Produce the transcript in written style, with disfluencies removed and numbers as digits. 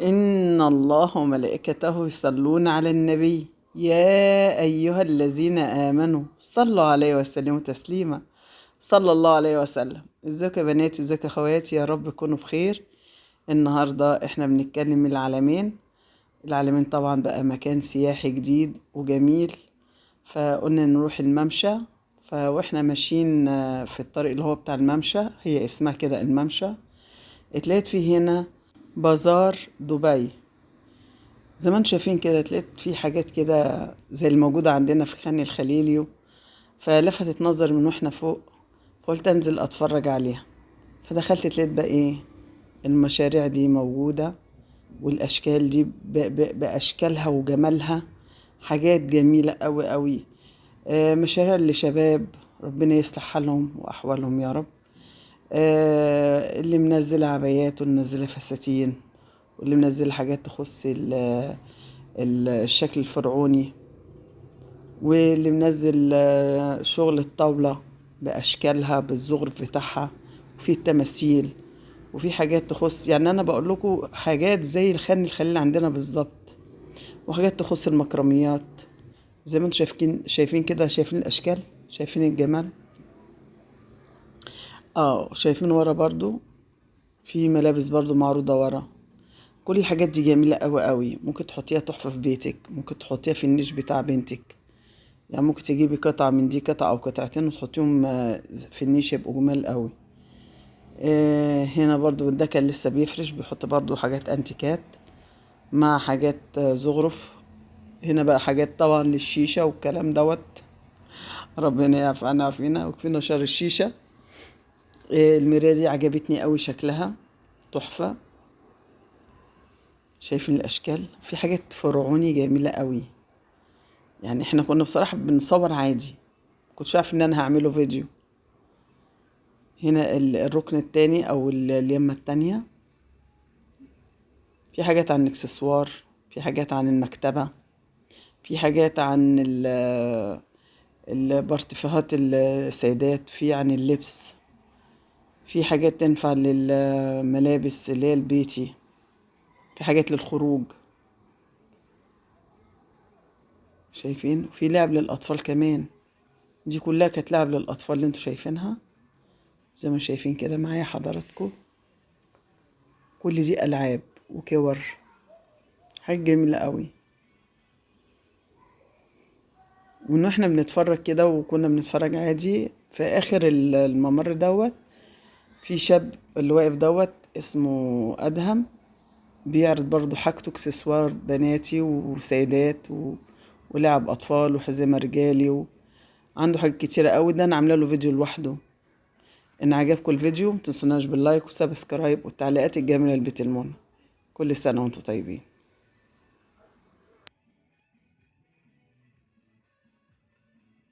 إن الله وملائكته يصلون على النبي يا أيها الذين آمنوا صلوا عليه وسلموا تسليما، صلى الله عليه وسلم. ازيكم يا بناتي، ازيكم يا اخواتي، يا رب تكونوا بخير. النهارده احنا بنتكلم من العلمين. العلمين طبعا بقى مكان سياحي جديد وجميل، فقلنا نروح الممشى. فواحنا ماشيين في الطريق اللي هو بتاع الممشى، هي اسمها كده الممشى، اتلاقيت فيه هنا بازار دبي. زي ما انتم شايفين كده اتلاقيت فيه حاجات كده زي الموجودة عندنا في خان الخليليو، فلفتت نظري من واحنا فوق، فقلت انزل اتفرج عليها. فدخلت اتلاقيت بقى ايه المشاريع دي موجودة، والاشكال دي باشكالها وجمالها، حاجات جميلة قوي قوي. مشاريع لشباب ربنا يصلح حالهم واحوالهم يا رب. اللي منزله عبايات، واللي منزله فساتين، واللي منزله حاجات تخص الشكل الفرعوني، واللي منزل شغل الطاولة بأشكالها بالزخرف بتاعها، وفي التماثيل، وفي حاجات تخص، يعني أنا بقول لكم حاجات زي الخان الخليل عندنا بالظبط، وحاجات تخص المكرميات. زي ما انتم شايفين كده، شايفين الأشكال، شايفين الجمال. شايفين ورا برضو في ملابس برضو معروضة ورا. كل الحاجات دي جميلة قوي قوي، ممكن تحطيها تحفة في بيتك، ممكن تحطيها في النيش بتاع بنتك، يعني ممكن تجيبي قطعة من دي، قطعة أو قطعتين، وتحطيهم في النيش، يبقوا جمال قوي. هنا برضو ده كان لسه بيفرش، بيحط برضو حاجات انتيكات مع حاجات زخرف. هنا بقى حاجات طبعا للشيشة والكلام دوت، ربنا يعفو عنا ويعافينا ويكفينا شر الشيشة. المراية دي عجبتني قوي، شكلها تحفة. شايفين الأشكال، في حاجات فرعوني جميلة قوي. يعني احنا كنا بصراحة بنصور عادي، كنتش عارف ان انا هعمله فيديو. هنا الركن التاني او اليمة التانية، في حاجات عن الاكسسوار، في حاجات عن المكتبة، في حاجات عن البارتفاهات السيدات، في عن اللبس، في حاجات تنفع للملابس اللي هي البيتي، في حاجات للخروج. شايفين في لعب للأطفال كمان، دي كلها كانت لعب للأطفال اللي انتوا شايفينها زي ما شايفين كده معايا حضراتكم. كل دي ألعاب وكور، حاجة جميلة قوي. وإن احنا بنتفرج كده، وكنا بنتفرج عادي. في آخر الممر دوت في شاب اللي واقف دوت اسمه أدهم، بيعرض برضو حاجته، اكسسوار بناتي وسيدات ولعب أطفال وحزمة رجالي، عنده حاجات كتيرة قوي. ده أنا عاملة له فيديو لوحده. إن عجبكم الفيديو متنسوناش بال like و subscribe والتعليقات الجميلة لبيت المنى. كل سنة وانتم طيبين.